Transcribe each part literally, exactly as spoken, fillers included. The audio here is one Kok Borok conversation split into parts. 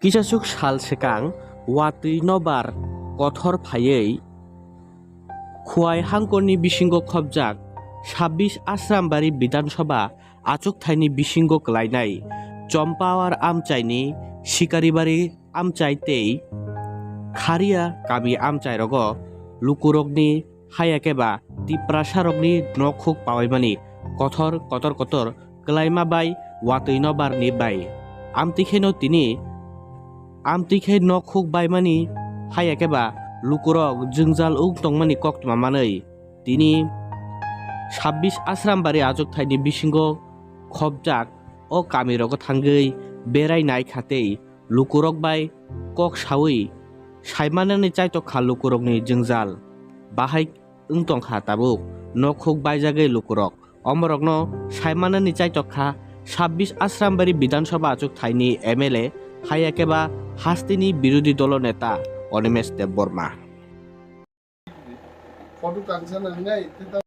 Kisasuk sal swkang watwi nobar kothor phaiwi Khwai hangkorni bisingo khopjak sabbish Asrambari Bidhan Sabha achukthaini bisingo kwlainai Chompawar amchaini Sikaribari amchai tei Kharia kami amchairogo lukurokni haya khe ba Tiprasarokni nokhuk pawaimani kothor kotor kotor kwlaima bai watwi nobarni bai. Amtwi kheno tini, amtwi khe nokhuk baimani haya khe ba lukurok jwngjal wng tongmani koktwma manwi tini sabbish Asrambari achukthaini bisingo khopjak o kamirogo thangwi berai nai kha tei lukurok bai kok saui saimanani chaitok kha lukurokni jwngjal. Bahai wng tong kha tabuk nokhuk baijagwi lukurok. Omorokno saimanani chaitok kha sabbish Asrambari Bidhan Sabha achukthaini M L A haya khe ba hasteni birodhi dolo neta Animesh Debbarma. Photo kangsa nangnai, tei ta-,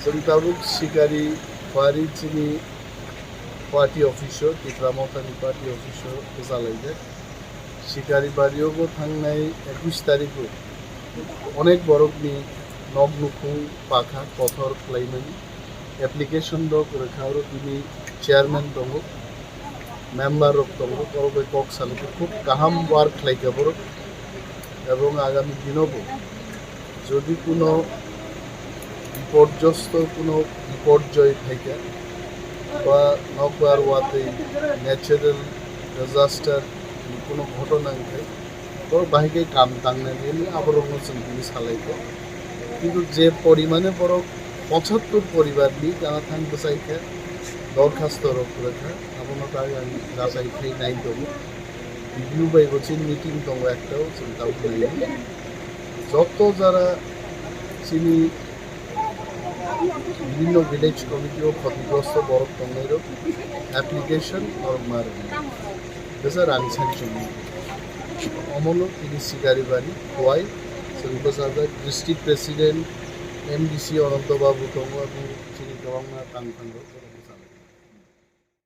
chwng tabuk Sikari Bari chini party office o, Tipra Mothani party office o bwchalaijak. Sikari Bari o bo thangnai ekush tarikh o onek borokni nok nukhung pakha kothor khlaimani application rok rwkha, oro bini chairman tongo, member rok tongo, borok bai kok salai khe khub kaham work khlai kha borok. Ebong agami dino bo jodi kuno bipodjosto, kuno bipodjoi phai kha ba nokbar watwi natural disaster ni kuno ghotona wng khe, borok bahai khe kam tangnani hwnwi aborokno chwng tini salai kha. Kintu je porimane borok pochattor poribar ni gana thang bwchai kha, dorkhasto rok rwkha, abono ta ang rajai khai nai tongo. B D O bai bo chini meeting tongo, ektao chwng tabuk nai. Joto jara chini bibhinno village committee o khotigrosto borok tongnairok application norok ma rwdi. Besa rang sanction. Omono tini Sikaribari, Khwai, chwng bwsajak district president, M D C Ananto Babu tongo, abo chini kwbangma tang thango.